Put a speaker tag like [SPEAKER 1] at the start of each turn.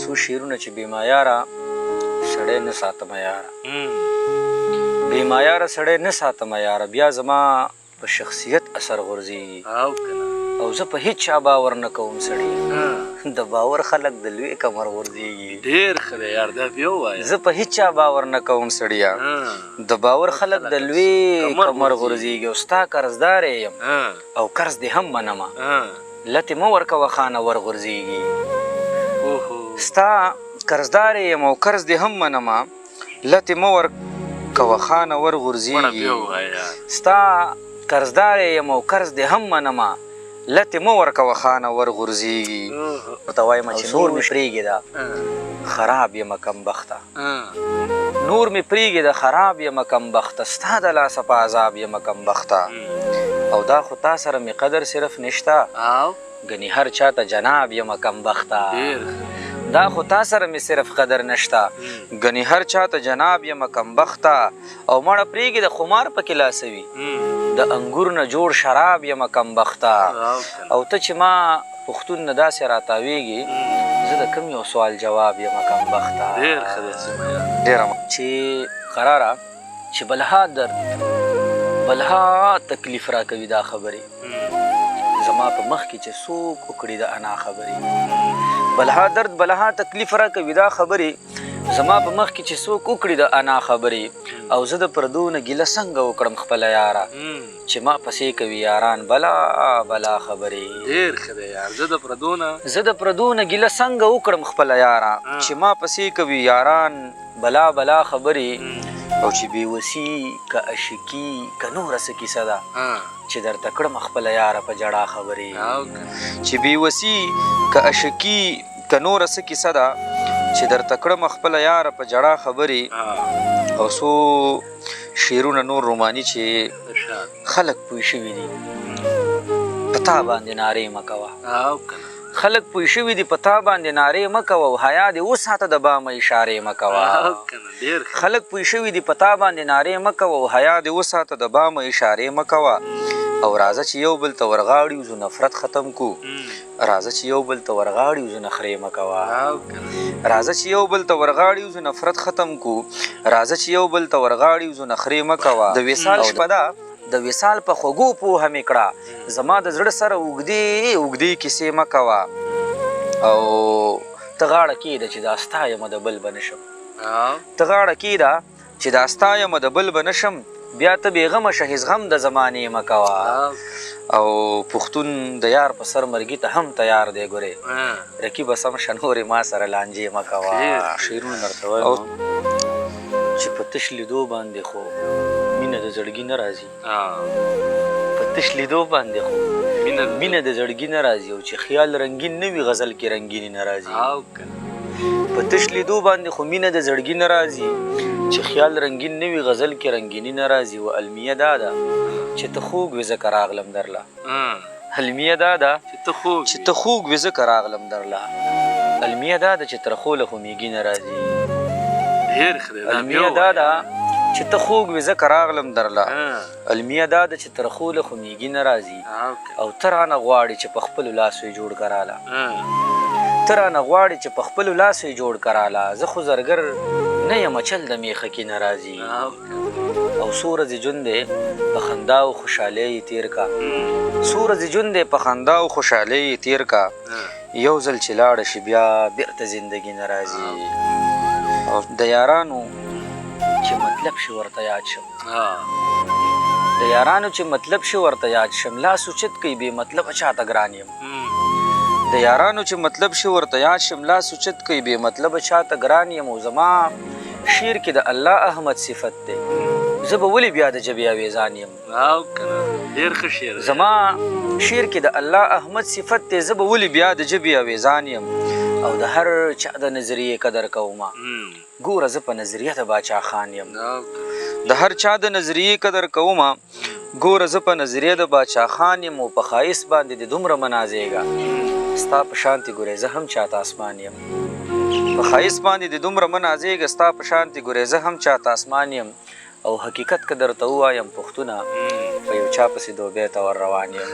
[SPEAKER 1] څو شعرونه چې بې معیاره سړی نه ساتمه یاره، بې معیاره سړی نه ساتمه یاره، بیا زما په شخصیت اثر غورځېږي او زه په هیڅ چا باور نه کوم سړیه، د باور خلک د لوی کمر غورځېږي.
[SPEAKER 2] ډېر ښه دی یار، دا بیا ووایه.
[SPEAKER 1] زه په هیڅ چا باور نه کوم سړیه، د باور خلک د لوی کمر غورځېږي. او ستا قرضدار یم او قرض دې هم منمه، لتې مه ورکوه خانه ورغورځېږي. ستا قرضدار یم او قرض دې هم منمه، لتې مه ورکوه خانه ورغورځېږي. ستا قرضدار یم او قرض دې هم منمه، لتې مه ورکوه خانه ورغورځېږي. ورته وایم چې نور مې پرېږده خراب یمه کمبخته، نور مې پرېږده خراب یمه کمبخته، ستا د لاسه په عذاب یمه کمبخته. او دا خو تا سره مې قدر صرف نشته، ګنې هر چا ته جناب یمه کمبخته. دا خو تا سره مې صرف قدر نشته، ګنې هر چا ته جناب یمه کمبخته. او مړه پرېږي د خمار پکې لاسوي، د انګور نه جوړ شراب یمه کمبخته. او ته چې ما پښتون نه داسې راتاوېږي، زه د کوم یو سوال جواب یمه کمبخته.
[SPEAKER 2] ډېر ښه دی سیمه یار.
[SPEAKER 1] ډېره چې قراره چې بلها درد بلها تکلیف راکوي دا خبرې، زما په مخ کې چې څوک وکړي د انا خبرې. بلها درد بلها تکلیف راکوي دا خبرې، زما په مخ کې چې څوک وکړي د انا خبرې. او زه د پردو نه ګیله څنګه وکړم خپله یاره، چې ما پسې کوي یاران بلا بلا خبرې.
[SPEAKER 2] ډېر ښه دی یار. زه د پردو نه،
[SPEAKER 1] زه د پردو نه ګیله څنګه وکړم خپله یاره، چې ما پسې کوي یاران بلا بلا خبرې. او چې بې وسي که عاشقي که نوره څه کیسه ده، چې درته کړم خپله یاره په ژړا خبرې. چې بې وسي که عاشقي که نوره څه کیسه ده، چې درته کړم خپله یاره په ژړا خبرې. او څو شعرونه نور روماني چې خلک پوه شوي دي په تا باندې نارې مه کوه، خلک پوه شوي دي په تا باندې نارې مه کوه، او حیا دې وساته د بامه اشارې مه کوه. خلک پوه شوي دي په تا باندې نارې مه کوه، او حیا دې وساته د بامه اشارې مه کوه. او راځه چې یو بل ته ورغاړي وځو نفرت ختم کو، راځه چې یو بل ته ورغاړي وځو نخرې مه کوه. راځه چې یو بل ته ورغاړي وځو نفرت ختم کو، راځه چې یو بل ته ورغاړي وځو نخرې مه کوه. د وصال شپه ده، د وصال په خوږو پوهه مې کړه، زما د زړه سره اوږدې اوږدې کیسې مه کوه. او ته غاړه کېږده چې دا ستا یمه د بل به نه شم، ته غاړه کېږده چې دا ستا یمه د بل به نه شم، بیا ته بېغمه شه هېڅ غم د زمانې مه کوه. او پښتون د یار په سر مرګي ته هم تیار دی، ګورې رقیبه سم شه نورې ما سره لانجې مه کوه.
[SPEAKER 2] شعرونه درته وایم
[SPEAKER 1] او چې په تش لیدو باندې خو مینه د زړګي نه راځي، په تش لیدو باندې خو مینه د زړګي نه راځي، او چې خیال رنګین نه وي غزل کې رنګیني نه راځي. په تش لیدو باندې خو مینه د زړګي نه راځي، چې خیال رنګین نه وي غزل کې رنګیني نه راځي. و المیه دا ده چې ته خوږ وې ځکه راغلم درله، المیه دا ده چې ته خوږ وې ځکه راغلم درله، المیه دا ده چې ترخو له خو میږي نه راځي. المیه دا ده چې ته خوږ وې ځکه راغلم درله، المیه دا ده چې ترخو له خو میږي نه راځي. او ته رانه غواړې چې په خپلو لاسو یې جوړ کراله، ته رانه غواړې چې په خپلو لاسو یې جوړ کراله، زه خو زرګر نه یم چل د میخه کې نه راځي. او څو ورځې ژوند دی په خندا او خوشحالۍ یې تېر کا، څو ورځې ژوند دی په خندا او خوشحالۍ یې تېر کا، یو ځل چې لاړه شي بیا بېرته زندګي نه راځي. او د یارانو چې مطلب شي ورته یاد شم، د یارانو چې مطلب شي ورته یاد شم، لاس اوچت کوي بې مطلبه چاته ګران یم. د یارانو چې مطلب شي ورته یاد شم، لاس اوچت کوي بې مطلبه چاته ګران یم. او زما شعر کې د الله احمد صفت دی، زه به ولې بیا د ژبې اویزان یم.
[SPEAKER 2] ډېر ښه شعر.
[SPEAKER 1] زما شعر کې د الله احمد صفت دی، زه به ولې بیا د ژبې اویزان یم. او د هر چا د نظریې قدر کومه، ګوره زه په نظریه د باچا خان یم. د هر چا د نظریې قدر کومه، ګوره زه په نظریه د باچا خان یم. او په ښایست باندې دې دومره مه نازېږه، ستا په شانتې ګورې زه هم چاته اسمان یم. په ښایست باندې دې دومره مه نازېږه، ستا په شانتې ګورې زه هم چاته اسمان یم. او حقیقت که درته ووایم پښتونه، په یو چا پسې دوبۍ ته ور روان یم.